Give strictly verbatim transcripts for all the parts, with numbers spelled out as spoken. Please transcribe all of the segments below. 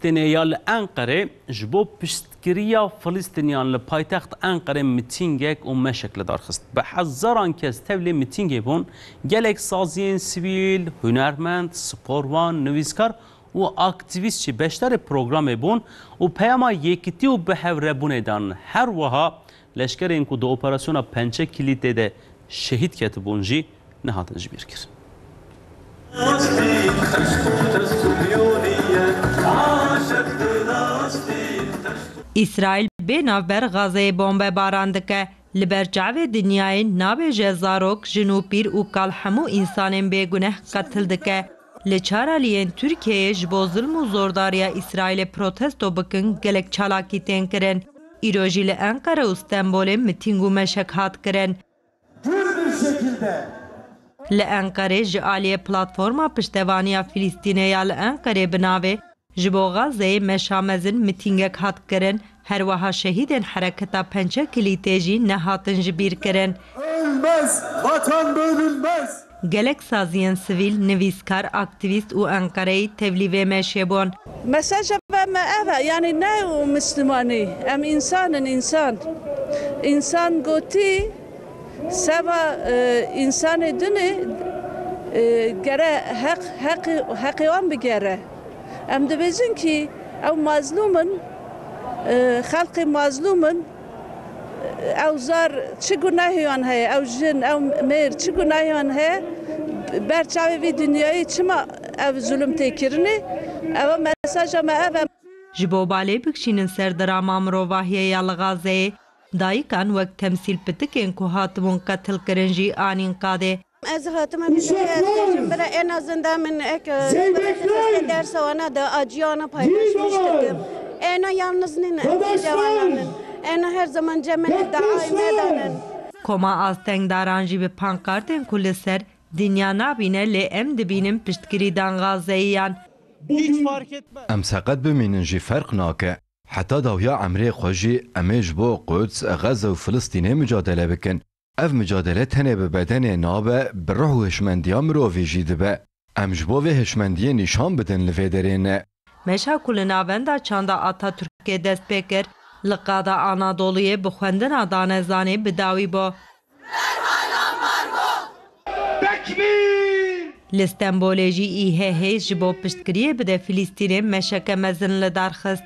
Têne ya li Enqerê ji bo piştgiriya Filistiniyan li paytext Enqerê mitîngek û meşek li dar xist. Bi hezaran kes tevlî mitîngê bûn, gelek saziyên sivîl, hunermend, sporwan, nivîskar û aktîvîst jî beşdarê programê bûn û peyama yekitî û bihevrebûnê dan. Her wiha leşkerên ku di operasyona Pençe Kilîtê de şehîd ketibûn jî nehatin ji bîr kirin. Îsraîl bê navber Gazeyê bombebaran dike. Li ber çavê dinyayê nabêje zarok, jin û pîr û kal hemû însanên bêguneh qetil dike. Li çar aliyên Tirkiyeyê ji bo zilm û zordariya Îsraîlê protesto bikin gelek çalakî tên kirin. Îro jî li Enqere û Stenbolê mitîng û meşek hat kirin. Gür bir şekilde. Li Enqerê ji aliyê Platforma Piştevaniya Filistînê ya li Enqerê bi navê Ji bo Gazeyê meşa mezin mitîngek hat kirin, her wiha şehîdên hereketa Pençe Kilîtê jî nehatin ji bîr kirin. Ölmez, vatan bölünmez. Gelek saziyên sivîl, nivîskar, aktîvîst û Enqereyî tevlî vê meşê bûn. Mesaja me ev e, yanî ne û Mislimanî, em însan in, însan. Însan gotî, seba, e, însanê din e, e, gere heq, heqê, heqê wan bigere. Em dibêjin kî ew mazlûm in, e, xelkê mazlûm in, ew zar çi gunehê wan heye, ew jin, ew mêr çi gunehê wan heye, ber çavê vî dinyayê çima ev zulm tê kirinê? Ev mesaja me ev e. Ji bo balê bikişînin ser drama mirovahiyê ya li Gazeyê, dayikan wek temsîl pitikên ku hatibûn qetilkirin jî anîn qadê. Ez hatime bîst û pênc bira êna zinda min ek dersa wana de aciyana paylaşmış dikim. Êna yalnız nin, êna her zaman cemil daay me danin. Koma astengdaran jî bi pankartên ku li ser dinya nabîne lê em dibînin piştgirî dan Gazeyiyan. Hiç fark etmez. Em seqet bimînin jî ferq nake. Heta dawiya emrê xwe jî em ê ji bo Quds, Xeze û Filistînê micadele bikin. Ev micadele tenê bi bedenê nabe, bi ruh û hişmendiya mirovî jî dibe. Em ji bo vê hişmendiyê nîşan bidin li vê derê ne. Meşa ku li navenda çanda Atatürkê dest pê kir, li qada Anadoluyê bi xwendina danezanê bi dawî bû. Li Stenbolê jî İHH ji bo piştgiriyê bide Filistînê meşeke mezin li dar xist.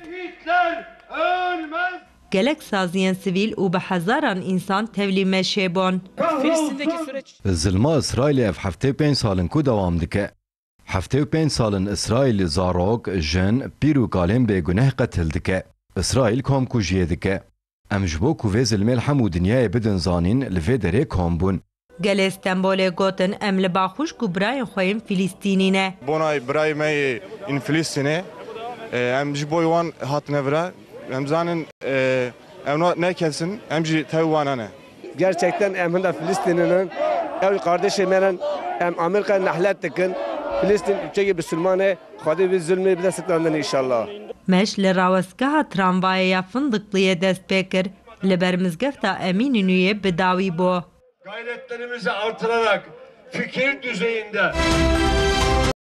Gelek saziyên sivîl û bi hezaran însan tevlî meşê bûn. Filistin'deki süreç Zilma Îsraîlê ev heftê pênc sal in ku dewam dike. Heftê û pênc sal in Îsraîl zarok, jin, pîr û kalên bêguneh qetil dike. Îsraîl komkujiyê dike. Em ji bo ku vê zilmê li hemû dinyayê bidin zanîn, li vê derê kom bûn. Gelê Stenbolê gotin, em li baxûşk û birayên xwe yên Filistînî ne. Bonay birayê me yê in Filistînê, e, em ji bo wan hatine vira. Em zanin, e, em ne, ne kesin, em jî tew wana ne. Gerçekten em hinda Filistînî nin. Ew kardeşê me nin. Em Amerîka nehlet dikin. Filistîn ülkeyê Bisilman e. Xwedê vî zulmê bide sitandin înşallah. Meş li rawestgeha tramvayê ya Findiqliyê dest pê kir, li ber mizgefta Emîn Nûyê bi dawî bû. Gayretlerimizi artırarak fikir düzeyinde